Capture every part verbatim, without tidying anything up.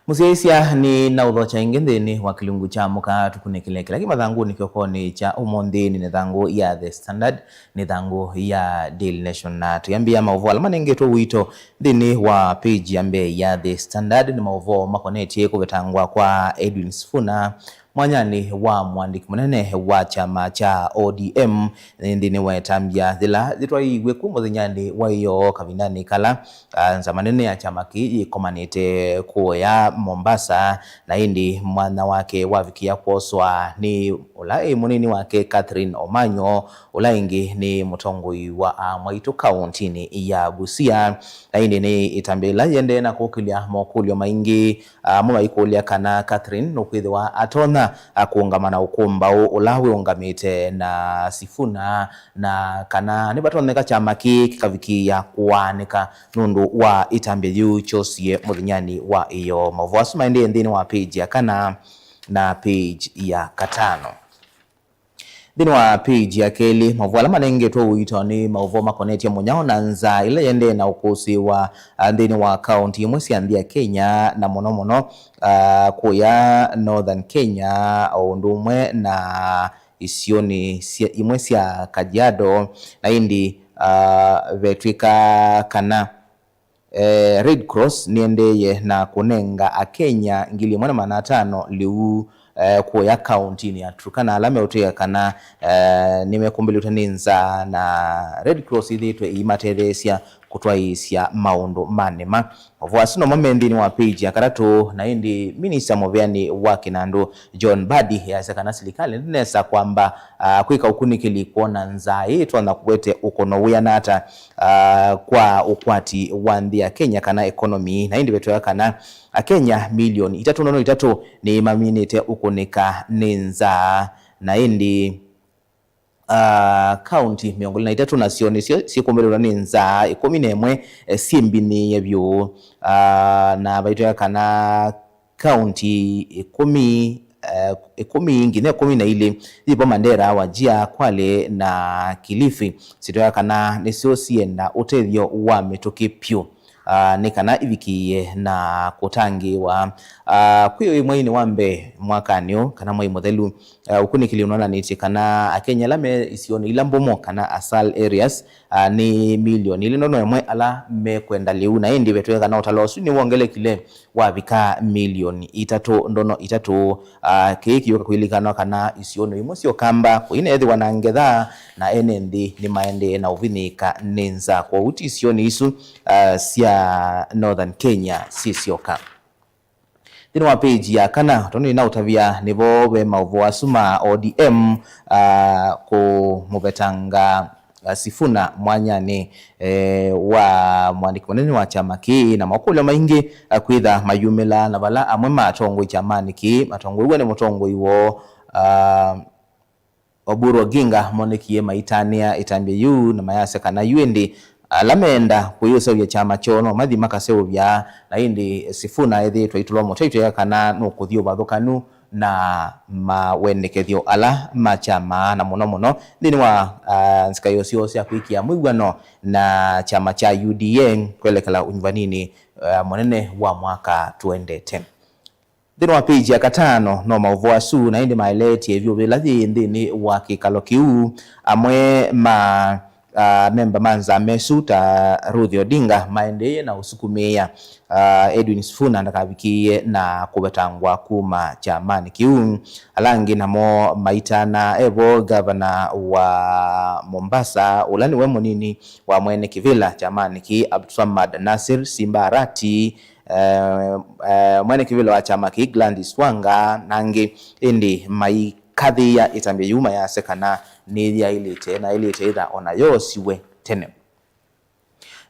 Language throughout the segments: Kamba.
Mũsyaĩĩsya, nĩ na ũthokya ĩngĩ nthĩnĩ wa kĩlungu kya mũka tũkunĩkĩle kĩla kĩ mathangũnĩ kĩokonĩ kya ũmũnthĩ. Nĩ nĩ thangũ ya The Standard, nĩ thangũ ya Daily Nation, na twĩambĩa maũvoo ala manengetwe ũito nthĩnĩ wa page ya mbee ya The Standard. Nĩ maũvoo makonetye kũvetangwa kwa Edwin Sifuna mwanyanĩ wa mũandĩki mũnene wa kyama kya O D M nthĩnĩ wa ĩtambya yĩla yĩtwaiiw'e ku mũthenyanĩ wa ĩyoo kavindanĩ kala, ah, nzama nene ya kyama kĩĩ yĩkomanĩte kũya Mombasa, na ĩndĩ mwanya wake wavikĩa kwoswa nĩ ũla ĩ mũnini wake Catherine Omanyo, ũla ĩngĩ nĩ mũtongoi wa amwaitũ kaũntinĩ ya Busia. Na ĩndĩ nĩ ĩtambya yĩla yĩendee na kũkĩlya mokũlyo maingĩ, ah, amwe maikũlya kana Catherine nũkwĩthĩwa atonya, ah, kũũngama na ũkũmbaũ ũla wĩũngamĩte na Sifuna, na kana nĩvatonyeka kyama kĩĩ kĩkavikĩĩa kũaanĩka nũndũ wa ĩtambya yĩu kyosie mũthenyanĩ wa ĩyoo. Maũvoo asu maendee nthĩnĩ wa page ya kana na page ya katano. Nthĩnĩ wa page ya kelĩ, maũvoo ala manengetwe ũito nĩ maũvoo makonetye mũnyao na nzaa ĩla yendee na ũkũsĩĩwa, ah, nthĩnĩ wa kaũnti imwe sya nthĩ ya Kenya, na mũno mũno, ah, kũya Northern Kenya, o ũndũ ũmwe na isionĩ sya, imwe sya Kajiado, na ĩndĩ, ah, vetw'ĩka kana eh, Red Cross nĩendeeye na kũnenga Akenya ngili ĩmwe na maana atano lĩu, eh, kũya kaũntinĩ ya Turkana, ala meũtw'ĩka kana, eh, nĩmekũmbĩlĩtwe nĩ nzaa, na Red Cross ĩthĩĩtwe ĩimatetheesya kũtwaĩĩsya maũndũ ma nĩma. Maũvoo asu nomo me nthĩnĩ wa page ya katatũ, na ĩndĩ minista mũvĩanĩ wa kĩnandũ John Mbadi easya kana silikalĩ ndĩnesa kwamba, ah, kwĩka ũkunĩkĩli kwona nzaa ĩĩ ĩtonya kũete ũkono wĩana ata, ah, kwa ũkwati wa nthĩ ya Kenya kana economy, na ĩndĩ vetwĩa kana Akenya milioni itatũ ndono itatũ nĩmaminĩte ũkũnĩka nĩ nzaa, na ĩndĩ, ah, kaunti mĩongo ĩlĩ na itatũ nasyo nĩsyo syĩkũmbĩlĩlwa nĩ nzaa, ĩkũmi na ĩmwe, eh, syĩmbinĩĩe vyũ, ah, na vaitwĩa kana kaunti ĩkũmi, eh, ĩkũmi nginya ĩkũmi na ilĩ yĩvo Mandera, Wajir, Kwale na Kilifi syĩtwĩa kana nĩsyo syĩenda ũtethyo wa mĩtũkĩ pyũ, ah, nĩ kana ivikĩĩe na kũtangĩĩwa. Ah, kwĩ ĩmwe-inĩ wa mbee mwakanĩ ũũ kana mwei mũthelu, ah, ũkunĩkĩli ũnonanĩtye kana Akenya ala me isionĩ ila mbũmũ kana ASAL areas, ah, nĩ milioni ilĩ ndono ĩmwe ala mekwenda lĩu, na ĩndĩ vetweka na ũtalo ũsu nĩwongelekile wavika milioni itatũ ndono itatũ. Ah, kĩĩ kĩyũka kwĩlikanwa kana isionĩ imwe sya Ũkamba kũinethĩwa na ngetha, na ene nthĩ nĩmaendee na ũvinyĩĩka nĩ nzaa. Kwoou ti isionĩ isu, ah, sya Northern Kenya syĩsyoka. Nthĩnĩ wa page ya kana, tondũ nĩnaũtavya, nĩvo ve maũvoo asu ma O D M, ah, kũmũvetanga, ah, Sifuna mwanyanĩ, eh, wa mũandĩki mũnene wa kyama kĩĩ, na makũlyo maingĩ, ah, kwĩtha mayumĩla na vala amwe ma atongoi kyamanĩ kĩĩ matongoew'e nĩ mũtongoi woo, ah, Oburu Oginga monekie maitanĩa ĩtambya yĩu na mayasya kana yu ĩndĩ ala meenda kũyĩũseũvya kyama kyoo no mathi makaseũvya, na ĩndĩ Sifuna ethĩĩtwe aitũlwa mũtwe aitwĩa kana nũkũthi ũvathũkanu na mawendekethyo ala ma kyama, na mũno mũno nthĩnĩ wa, ah, nzika yosyo sya kwĩkĩa mwĩw'ano na kyama kya U D A kwelekela ũnyuvaninĩ, ah, mũnene wa mwaka tũendete. Nthĩnĩ wa page ya katano no maũvoo asu, na ĩndĩ maeleetye ĩvyũvĩla yĩ nthĩnĩ wa kĩkalo kĩu. Amwe ma, ah, memba ma nzama ĩsu ta Ruth Odinga maendeeye na ũsukumĩĩa, ah, Edwin Sifuna ndakavikĩĩe na kũvetangwa kuma kyamanĩ kĩu. Ala angĩ namo maitana evo gavana wa Mombasa, ũla nĩwe mũnini wa mwene kĩvĩla kyamanĩ kĩĩ, Abdulswamad Nasir Simba Arati, eh, eh, mwene kĩvĩla wa kyama kĩĩ Gladys Wanga na angĩ, ĩndĩ maikathĩĩa ĩtambya yĩu mayasya kana nĩyaĩlĩte, na yaĩlĩte ĩtha ona yoosiwe tene.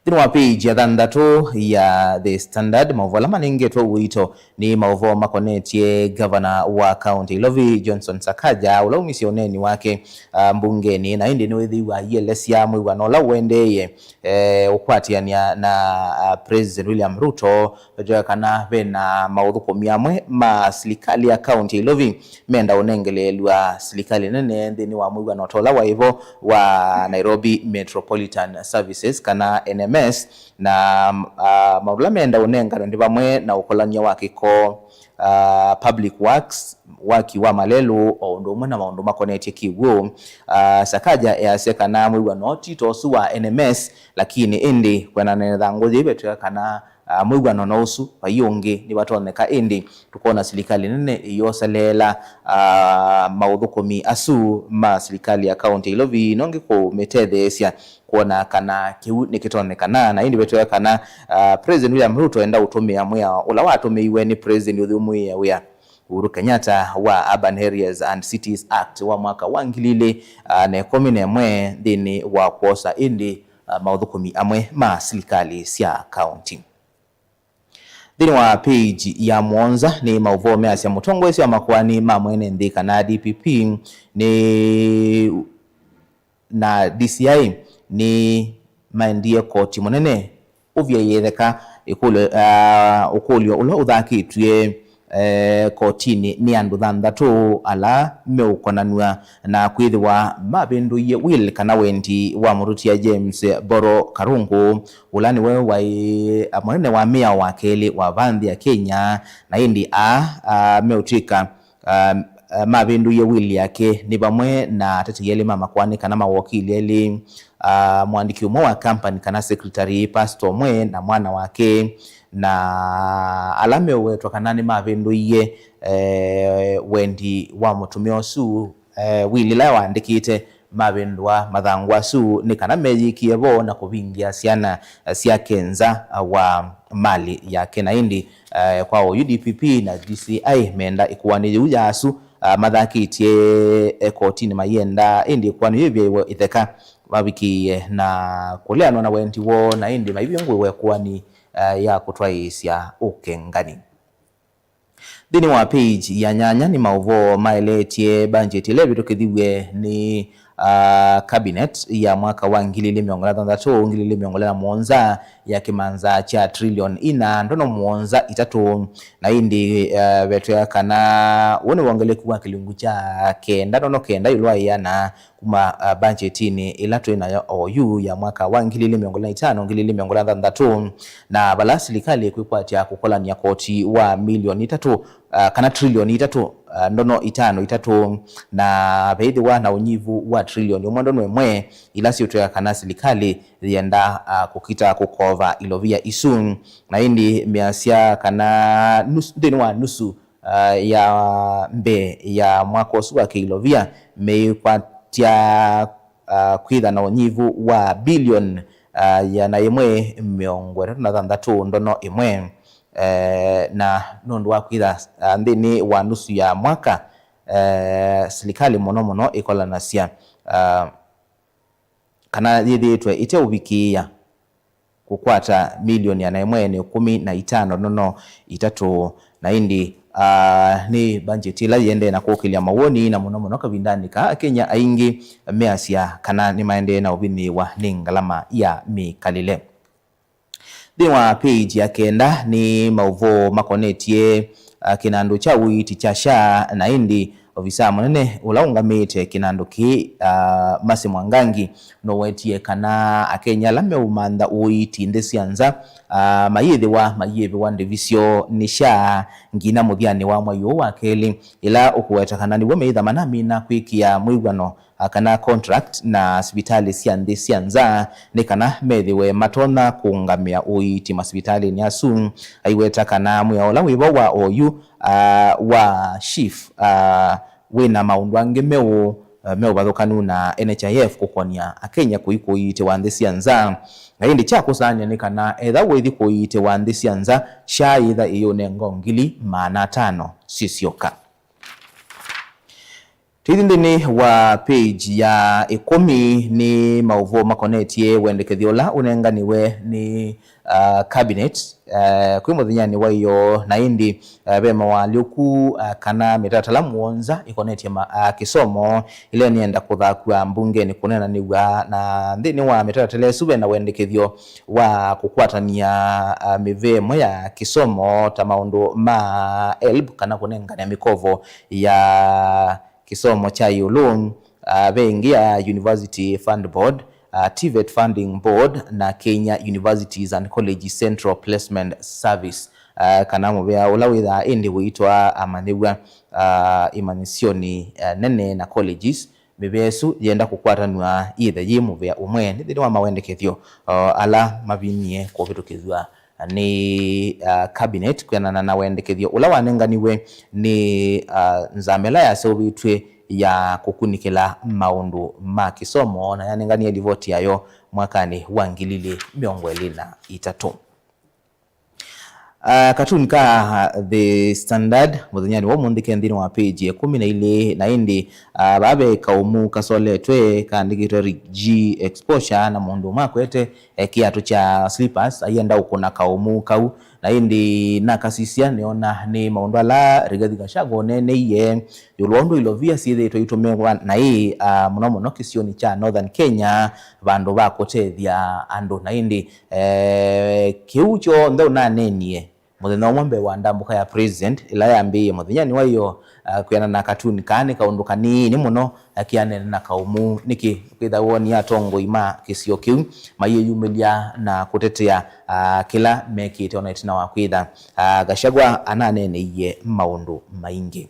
Nthĩnĩ wa page ya thanthatũ ya The Standard, maũvoo ala manengetwe ũito nĩ maũvoo makonetye gavana wa kaunti ya Ilovi, Johnson Sakaja, ũla umisye ũneeni wake, ah, mbungenĩ, na ĩndĩ nĩwĩthĩiwe aielesya mwĩw'ano ũla ũendeeye, eh, ũkwatĩanĩa na, ah, President William Ruto, vetwĩa kana ve na maũthũkũmi amwe ma silikalĩ ya kaunti ya Ilovi menda ũnengeleelw'a silikalĩ nene nthĩnĩ wa mwĩw'ano ta ũla waĩ vo wa Nairobi Metropolitan Services, kana N M N M S, na ah, maũndũ ala meenda ũnenganwe nĩ vamwe na ũkolany'a wa kĩko, ah, public works, waki wa malelũ, o ũndũ ũmwe na maũndũ makonetye kĩw'ũ. Ah, Sakaja easya kana mwĩw'ano ti ta ũsu wa N M S, lakini ĩndĩ kwĩanana na ĩthangũ yĩu vetwĩa kana ah, mwĩw'ano no ũsu, vai ũngĩ nĩvatonyeka, ĩndĩ tũkona silikalĩ nene ĩyoseleela ah, maũthũkũmi asu ma silikalĩ ya kaũntĩ ya Ilovi nongi kũmĩtetheesya kwona kana kĩu nĩkĩtonyekana. Na ĩndĩ vetwĩa kana ah, President William Ruto enda ũtũmĩa mwĩao ũla watũmĩiwe nĩ President ũthyũmũĩe wĩa Uhuru Kenyatta wa Urban Areas and Cities Act wa mwaka wa ngili ilĩ na ĩkũmi na ĩmwe nthĩnĩ wa kwosa ĩndĩ ah, maũthũkũmi amwe ma silikalĩ sya kaũntĩ. Nthĩnĩ wa page ya mũonza nĩ maũvoo measya mũtongoesya wa makoani ma mwene nthĩ kana D P P nĩ na D C I nĩ maendie koti mũnene ũvyaie ĩtheka ĩkũlyo, ah, ũkũlyo ũla ũthakĩtw'e eh, kotinĩ nĩ andũ thanthatũ ala meũkonanw'a na kwĩthĩwa mavĩndũie will kana wendi wa mũtũtia James Mboro Karungu, ũla nĩwe waĩ mũnene wa mĩao wa kelĩ wa va nthĩ ya Kenya, na ĩndĩ aa, ah, meũtw'ĩka ah, ah, mavĩndũie will yake nĩ vamwe na atetei elĩ ma makoani kana mawokili elĩ, ah, mũandĩki ũmwe wa company kana secretary, pastor ũmwe na mwana wake, na ala meũwetwa kana nĩmavĩndũie eh, wendi wa mũtumĩa ũsu, eh, will ĩla waandĩkĩte mavĩndũa mathangũ asu nĩ kana meyĩkĩe vo na kũvingĩa syana syake nza wa mali yake. Na ĩndĩ eh, kwa oyu D P P na D C I meenda ĩkoani yĩu ya asu ah, mathakĩtye eh, kotinĩ mayĩenda ĩndĩ ĩkoani yĩu ĩvyaĩwe ĩtheka mavikĩie na kũleanwa na wendi woo na ĩndĩ maivyũngũĩwa ĩkoani ah, ya kũtwaĩĩsya ũkengani. Nthĩnĩ wa page ya nyanya nĩ maũvoo maeleetye mbanjeti ĩla ĩvĩtũkĩthiw'e nĩ ah, cabinet ya mwaka wa ngili ilĩ mĩongo ĩlĩ na thanthatũ, ngili ilĩ mĩongo ĩlĩ na mũonza ya kĩmanza kya trillion ina ndono mũonza itatũ, na ĩndĩ eh, vetwĩa kana ũũ nĩ wongeleku wa kĩlungu kya kenda ndono kenda ĩũlũ wa ĩana kuma ah, mbanjetinĩ ĩla twĩ nayo oyu ya mwaka wa ngili ilĩ mĩongo ĩlĩ na itano, ngili ilĩ mĩongo ĩlĩ na thanthatũ, na vala silikalĩ ĩkwĩkwatya kũkolany'a koti wa milioni itatũ ah, kana trilioni itatũ ah, ndono itano itatũ, na veĩthĩwa na ũnyivu wa trilioni ũmwe ndono ĩmwe ila siũtwĩa kana silikalĩ yĩenda ah, kũkita kũkova ilovia isu. Na ĩndĩ measya kana nus- nthĩnĩ wa nusu ah, ya mbee ya mwaka ũsu wa kĩilovia meĩkwatya ah, kwĩtha na ũnyivu wa bilioni ah, ĩana yĩmwe mĩongo ĩtatũ na thanthatũ ndono ĩmwe. Eh, na nũndũ wa kwĩtha ah, nthĩnĩ wa nusu ya mwaka eh, silikalĩ mũno mũno ĩkolanasya ah, kana yĩthĩĩtwe ĩteũvikĩĩa kũkwata milioni ĩana ĩmwe na ĩkũmi na itano ndono itatũ, na ĩndĩ ah, nĩ mbanjeti ĩla yĩendee na kũkĩlya mawoni, na mũno mũno kavindanĩ kaa Akenya aingĩ measya kana nĩmaendee na ũvinyĩĩwa nĩ ngalama ya mĩkalĩle. Nthĩnĩ wa page ya kenda nĩ maũvoo makonetye ah, kĩnandũ kya ũiiti kya SHA, na ĩndĩ ovisaa mũnene ũla ũngamĩĩte kĩnandũ kĩĩ ah, Mercy Mwangangi nũwetie kana Akenya ala meũmantha ũiiti nthĩ sya nza ah, mayĩthĩwa mayĩĩvĩwa ndĩvi syoo nĩ SHA nginya mũthyanĩ wa mwai ũũ wa kelĩ, ĩla ũkũweta kana nĩw'o meĩtha manamina kwĩkĩa mwĩw'ano ah, kana contract na sivitalĩ sya nthĩ sya nza nĩ kana methĩwe matonya kũũngamĩa ũiiti masivitalĩnĩ asu. Aiweta kana mwĩao ũla wĩvo wa oyu ah, wa SHIF ah, wĩna maũndũ angĩ meũ ah, me ũvathũkanu na N H I F kũkwany'a Akenya kũi kũiitĩwa nthĩ sya nza. Na ĩndĩ kya kũsaanĩa nĩ kana etha wĩthi kũiitĩwa nthĩ sya nza, SHA yĩtha ĩyĩũnenga o ngili maana atano syĩ syoka. Tũithi nthĩnĩ wa page ya ĩkũmi nĩ maũvoo makonetye wendekethyo ũla ũnenganiwe nĩ ah, cabinet eh, kwĩ mũthenyanĩ wa ĩyoo, na ĩndĩ eh, ve mawaalyũku ah, kana mĩtalatala mũonza ĩkonetye ma, ah, kĩsomo ĩla nĩenda kũthakwa mbungenĩ kũneenanĩw'a. Na nthĩnĩ wa mĩtalatala ĩsu ve na wendekethyo wa kũkwatany'a ah, mĩvĩa ĩmwe ya kĩsomo ta maũndũ ma helb kana kũnengane mĩkovo ya kĩsomo kya ĩũlũ, ah, ve ĩngĩ ya University Fund Board, uh, TVET Funding Board na Kenya Universities and Colleges Central Placement Service, uh, kana mũvea ũla wĩthaa ĩndĩ ũitwa amanyĩw'a, uh, imanyĩsyonĩ, uh, nene na colleges. Mĩvea ĩsu yenda kũkwatanw'a yĩthe yĩ mũvea ũmwe nĩ nthĩnĩ wa mawendekethyo, uh, ala mavinie kũvĩtũkĩthw'a nĩ, uh, cabinet kwĩanana na wendekethyo ũla wanenganiwe nĩ, uh, nzama ĩla yaseũvĩtw'e ya kũkunĩkĩla maũndũ ma kĩsomo, na yanenganie livoti yayo mwakanĩ wa ngili ilĩ mĩongo ĩlĩ na itatũ. Uh, katuni ka, uh, The Standard mũthenyanĩ wa ũmũnthĩ ke nthĩnĩ wa page ya ĩkũmi na ilĩ, na ĩndĩ, uh, vaa ve kaũmũ kasoletwe kaandĩkĩtwe Rick G Exposure, na mũndũ ũmwe akwete eh, kĩatũ kya slippers, aienda ũkũna kaũmũ kau, na ĩndĩ nakasisya nĩona nĩ maũndũ ala Rigathi Gachagua ũneeneie ĩũlũ wa ũndũ ilovia syĩthĩĩtwe itũmĩwa naĩ, ah, mũno mũno kĩsionĩ kya Northern Kenya, vandũ va kũtethya andũ. Na ĩndĩ, eh, kĩu kyonthe ũnaneenie mũthenya ũmwe mbee wa ndambũka ya president ĩla yambĩĩe mũthenyanĩ wa ĩyoo, ah, kwĩanana na katuni kaa nĩ kaũndũ kanini mũno, ah, kĩaneene na kaũmũ. Nĩkĩ kwĩthaw'a woni atongoi ma kĩsio kĩu mayĩyumĩlya na kũtetea, ah, kĩla mekĩte ona ĩtina wa kwĩtha, ah, Gachagua ananeeneie maũndũ maingĩ?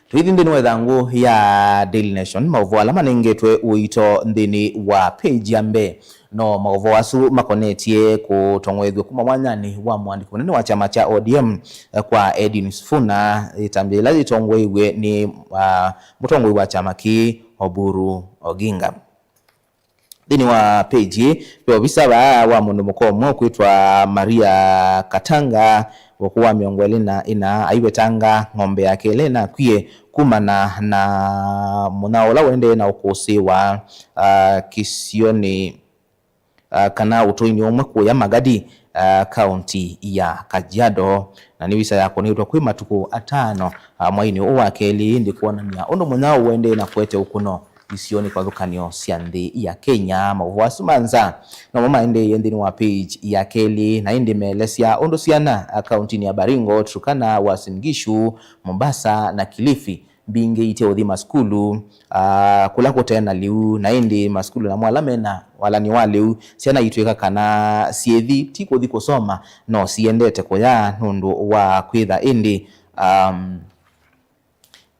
Tũithi nthĩnĩ wa ĩthangũ ya Daily Nation, maũvoo ala manengetwe ũito nthĩnĩ wa page ya mbee. No maũvoo asu makonetye kũtong'oethw'a kuma mwanyanĩ wa mũandĩki mũnene wa kyama kya O D M, eh, kwa Edwin Sifuna, ĩtambya yĩla yĩtongoeiw'e nĩ, ah, mũtongoi wa kyama kĩĩ, Oburu Oginga. Nthĩnĩ wa page ĩĩ, ve ovisa vaa wa mũndũ mũka ũmwe ũkwĩtwa Maria Katanga, ũkũũ wa mĩongo ĩlĩ na ĩna, aivetanga ng'ombe yake ĩla ĩnakwie kumana na mũnyao ũla ũendee na ũkũsĩĩwa, ah, kĩsionĩ, ah, kana ũtũinĩ ũmwe kũya Magadi, ah, kaunti ya Kajiado, na nĩ visa yakũnĩtwe kwĩ matukũ atano, ah, mweinĩ ũũ wa kelĩ, ĩndĩ kwonany'a ũndũ mũnyao ũendee na kũete ũkũno isionĩ kĩvathũkany'o sya nthĩ ya Kenya. Maũvoo asu ma nza nomo maendeeie nthĩnĩ wa page ya kelĩ, na ĩndĩ meelesya ũndũ syana, ah, kauntinĩ ya Baringo, Turkana, Uasin Gishu, Mombasa na Kilifi mbingĩ ite ũthi masukulu, ah, kũla kũte na lĩu, na ĩndĩ masukulu namo ala mena walany'o wa lĩu, syana itw'ĩka kana syĩthi ti kũthi kũsoma, no siendete kũya nũndũ wa kwĩtha ĩndĩ, um,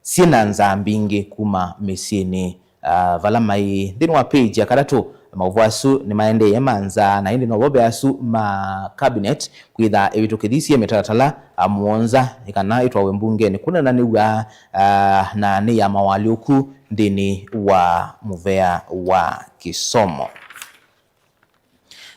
syĩ na nzaa mbingĩ kuma mĩsyĩnĩ, ah, vala maĩ. Nthĩnĩ wa page ya katatũ, maũvoo asu nĩmaendeeye ma nzaa, na ĩndĩ novo ve asu ma cabinet kwĩtha ĩvĩtũkĩthisye mĩtalatala, ah, mũonza nĩ kana ĩtwawe mbungenĩ kũnenanĩw'a, ah, na nĩ ya mawalyũku nthĩnĩ wa mũvea wa kĩsomo.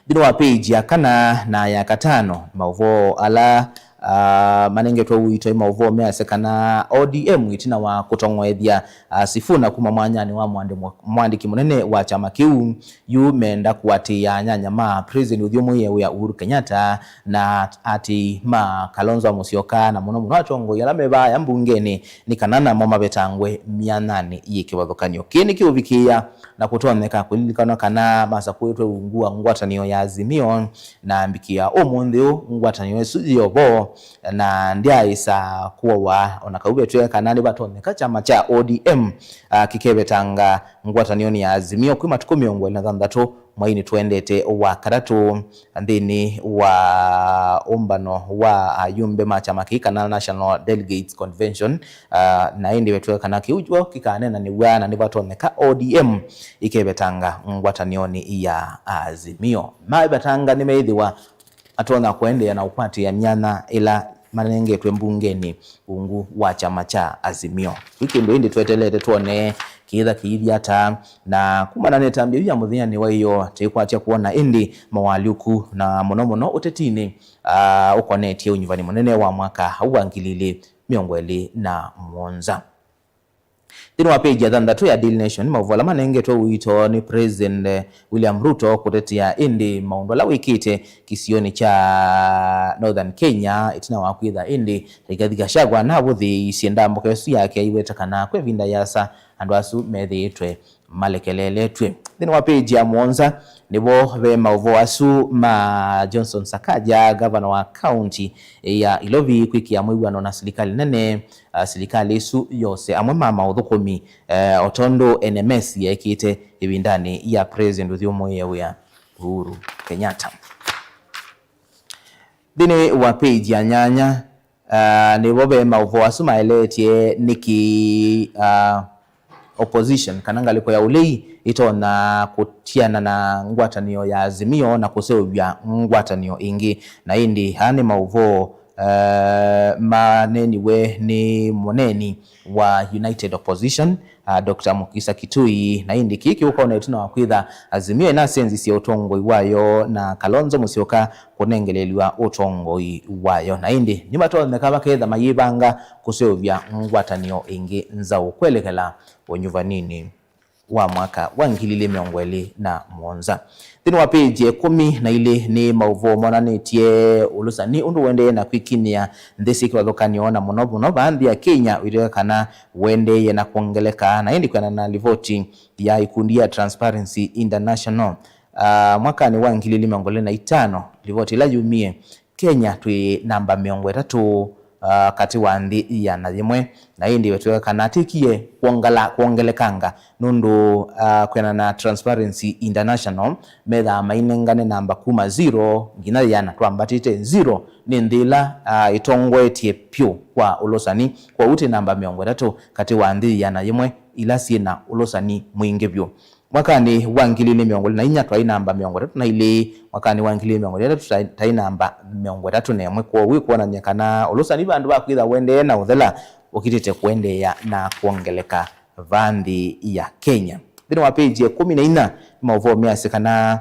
Nthĩnĩ wa page ya kana na ya katano, maũvoo ala, ah, manengetwe ũito nĩ maũvoo measya kana O D M ĩtina wa kũtong'oethya, ah, Sifuna kuma mwanyanĩ wa mwandĩ-, mwa-, mwandĩki mũnene wa kyama kĩu, yu meenda kũatĩĩa anyanya ma President ũthyũmũĩe wĩa Uhuru Kenyatta na atĩĩi ma Kalonzo Musyoka, na mũno mũno atongoi ala me vaya mbungenĩ, nĩ kana namo mavetangwe myanyanĩ yĩ kĩvathũkany'o. Kĩĩ nĩkĩũvikĩĩa na kũtonyeka kũlilikanwa kana masakũĩtwe ungu wa ngwatanĩo ya Azimio, na mbikĩa ũmũnthĩ ũũ ngwatanĩo ĩsu yĩ o vo, na ndyaaĩsa kũawa, ona kau vetw'e kana nĩvatonyeka kyama kya O D M, ah, kĩkevetanga ngwatanĩonĩ ya Azimio kwĩ matukũ mĩongo ĩlĩ na thanthatũ mweinĩ tũendete wa katatũ nthĩnĩ wa ũmbano wa ayumbe ma kyama kĩĩ kana National Delegates Convention, ah, na ĩndĩ vetw'e kana kĩu kyo kĩkanenanĩw'a na nĩvatonyeka O D M ĩkevetanga ngwatanĩonĩ ya Azimio. Mavetanga nĩmeĩthĩwa matonya kũendeea na ũkwatĩĩa myanya ĩla manengetwe mbungenĩ ungu wa kyama kya Azimio. Yu kĩndũ ĩndĩ twetelete twone kĩĩtha kĩithi ata, na kumana na ĩtambya yu ya mũthenya nĩ wa ĩyoo, tĩkwatya kwona ĩndĩ mawalyũku na mũno mũno ũtetinĩ, ah, ũkonetye ũnyuvani mũnene wa mwaka wa ngili ilĩ mĩongo ĩlĩ na mũonza. Nthĩnĩ wa page ya thanthatũ ya Daily Nation, maũvoo ala manengetwe ũito nĩ President, eh, William Ruto kũtetea ĩndĩ maũndũ ala wĩkĩte kĩsionĩ kya Northern Kenya, ĩtina wa kwĩtha ĩndĩ Rigathi Gachagua navũthĩĩisye ndambũka ĩsu yake aiweta kana kwa ĩvinda yĩasa andũ asu methĩĩtwe malekeleeletw'e. Nthĩnĩ wa page ya mũonza nĩvo ve maũvoo asu ma Johnson Sakaja, ngavana wa kaunti ya Ilovi, kwĩkĩa mwĩw'ano na silikalĩ nene, ah, silikalĩ ĩsu yose amwe ma maũthũkũmi, eh, o tondũ N M S yeekĩte ĩvindanĩ ya President ũthyũmũĩe wĩa Uhuru Kenyatta. Nthĩnĩ wa page ya nyanya, ah, nĩvo ve maũvoo asu maeleetye nĩkĩ, ah, opposition kana ngalĩko ya ũlei ĩtonya kũtiana na ngwatanĩo ya Azimio na kũseũvya ngwatanĩo ĩngĩ. Na ĩndĩ aa nĩ maũvoo, eh, maneeniwe nĩ mũneeni wa United Opposition, ah, Doctor Mukisa Kitui, na ĩndĩ kĩĩ kĩũka o na ĩtina wa kwĩtha Azimio ĩnasenzisye ũtongoi wayo na Kalonzo Musyoka kũnengelelw'a ũtongoi wayo. Na ĩndĩ nĩmatonyeka vaketha mayĩvanga kũseũvya ngwatanĩo ĩngĩ nzaũ kwelekela ũnyuvaninĩ wa mwaka wa ngili ilĩ mĩongo ĩlĩ na mũonza. Nthĩnĩ wa page ya ĩkũmi na ilĩ nĩ maũvoo monanĩtye ũlũsani ũndũ ũendee na kwĩkinyĩa nthĩ syĩ kĩvathũkany'o, na mũno mũno vaa nthĩ ya Kenya ũitw'ĩka kana ũendeeie na kwongeleka. Na ĩndĩ kwĩanana na livoti ya ikundi ya Transparency International, ah, mwakanĩ wa ngili ilĩ mĩongo ĩlĩ na itano, livoti ĩla yumie, Kenya twĩ namba mĩongo ĩtatũ, ah, katĩ wa nthĩ iana yĩmwe, na ĩndĩ vetw'ĩka kana twĩkie kwongela-, kwongelekanga nũndũ, ah, kwĩanana na Transparency International, methaa mainengane namba kuma zero nginya yĩana, twambatĩte zero nĩ nthĩ ĩla, ah, ĩtongoetye vyũ kwa ũlũsani. Kwoou twĩ namba mĩongo ĩtatũ katĩ wa nthĩ yĩana yĩmwe ila syĩ na ũlũsani mwingĩ vyũ. Mwakanĩ wa ngili ilĩ mĩongo ĩlĩ na inya twaĩ namba mĩongo ĩtatũ na ilĩ, mwakanĩ wa ngili ilĩ mĩongo ĩlĩ na itatũ twaĩ, twaĩ namba mĩongo ĩtatũ na ĩmwe. Kwoou kwonany'a kana ũlũsani vandũ va kwĩtha ũendee na ũthela, ũkitĩte kũendeea na kwongeleka vaa nthĩ ya Kenya. Nthĩnĩ wa page ya ĩkũmi na inya, nĩ maũvoo measya kana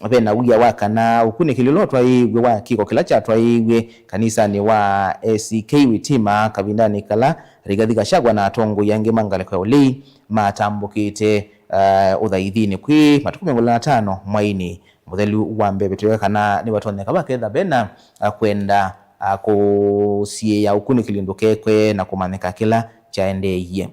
ve na wia wa kana ũkunĩkĩli ũla ũtwaĩĩw'e wa kĩko kĩla kyatwaĩĩw'e kanisanĩ wa A C K Witima kavindanĩ kala Rigathi Gachagua na atongoi angĩ ma ngalĩko ya ũlei matambũkĩte, eh, ũthaithinĩ kwĩ matukũ mĩongo ĩlĩ na atano mwainĩ mũthelu wa mbee. Vetw'ĩka kana nĩvatonyeka vaketha vena, ah, kwenda, ah, kũsiĩĩa ũkunĩkĩli ndũkekwe na kũmanyĩka kĩla kyaendeeie.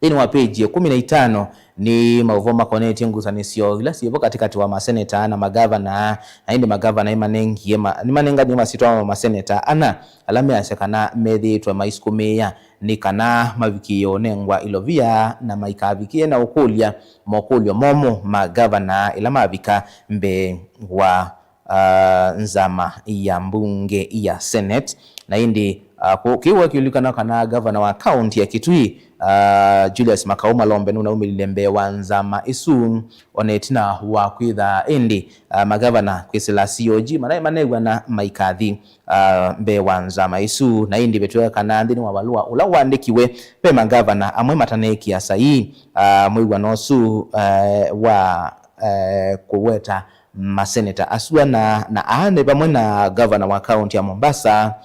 Nthĩnĩ wa page ya ĩkũmi na itano nĩ maũvoo makonetye ngusanĩsyo ila syĩvo katĩkatĩ wa maseneta na magavana. Na ĩndĩ magavana nĩmanengie ma-, nĩmanenganie masyĩtwa ma maseneta ana ala measya kana methĩĩtwe maisukumĩĩa nĩ kana mavikĩĩe ũnengwa ilovia na maikavikĩe na ũkũlya mokũlyo momũ ma gavana ĩla mavika mbee wa, ah, nzama ya mbunge ya Senate. Na ĩndĩ, ah, kũ-, kĩu kĩulikana kana gavana wa kaunti ya Kitui, ah, Julius Makau Malombe nũnaumĩlile mbee wa nzama ĩsu, o na ĩtina wa kwĩtha ĩndĩ, ah, magavana kwĩsĩla C O G manaĩ manew'ana maikathi, ah, mbee wa nzama ĩsu. Na ĩndĩ vetw'ĩka kana nthĩnĩ wa valũa ũla waandĩkiwe, ve magavana amwe mataneekĩa saii, ah, mwĩw'ano ũsu, eh, wa, eh, kũweta maseneta asu ana, na aa nĩ vamwe na gavana wa kaunti ya Mombasa,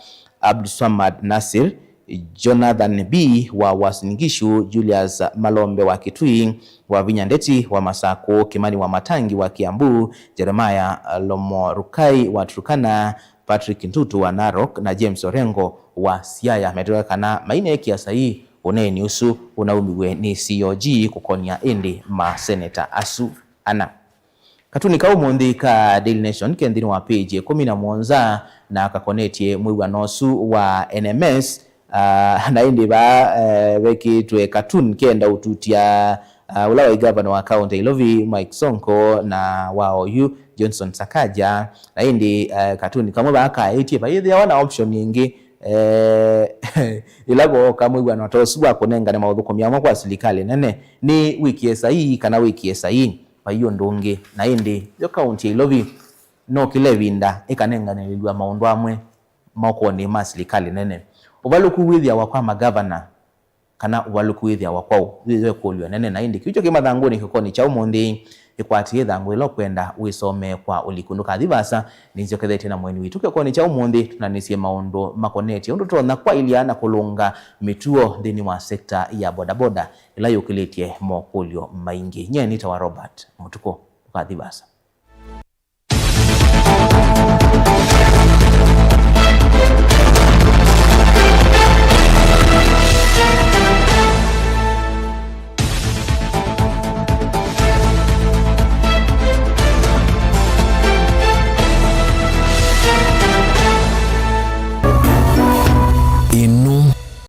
Abdulswamad Nasir, Jonathan Bii wa Uasin Gishu, Julius Malombe wa Kitui, Wavinya Ndeti wa Masakũ, Kimani Wamatangi wa Kiambu, Jeremiah Lomorukai wa Turkana, Patrick Ntutu wa Narok, na James Orengo wa Siaya. Metw'ĩka kana maineekĩa saii ũneeni ũsu ũnaumiw'e nĩ C O G kũkonia ĩndĩ maseneta asu ana. Katuni ka ũmũnthĩ ka Daily Nation ke nthĩnĩ wa page ĩkũmi na mũonza na kakonetye mwĩw'ano ũsu wa N M S, ah, na ĩndĩ vaa, eh, vekĩtwe katuni kenda ũtutya, ah, ũla waĩ gavana wa kaunti ya Ilovi Mike Sonko na wa oyu Johnson Sakaja. Na ĩndĩ, eh, katuni kamwe vaa kaĩtye vayĩthĩawa na option ĩngĩ, eh, ĩla vooka mwĩw'ano ta ũsu wa kũnengane maũthũkũmi amwe kwa silikalĩ nene, nĩ wĩkĩe saii kana wĩkĩe saii. Vai ũndũ ũngĩ. Na ĩndĩ yo kaunti ya Ilovi no kĩla ĩvinda ĩkanenganĩlĩlw'a maũndũ amwe mokonĩ ma silikalĩ nene. Ũvalũku wĩthĩawa kwa magavana kana ũvalũku wĩthĩawa kwaũ? Yĩyo ĩkũlyo nene. Na ĩndĩ kĩu kyo kĩ mathangũnĩ kĩokonĩ kya ũmũnthĩ, ĩkwatĩe ĩthangũ ĩla ũkwenda wĩsomee kwa ũliku. Ndũkathi vaasa, nĩnzyokethetye na mũeni witũ kĩokonĩ kya ũmũnthĩ tũnanĩsye maũndũ makonetye ũndũ tũtonya kwaĩlya na kũlũnga mĩtuo nthĩnĩ wa sekta ya bodaboda ĩla yũkĩlĩtye mokũlyo maingĩ. Nyie nĩtawa Robert Mũtukũ. Ndũkathi vaasa.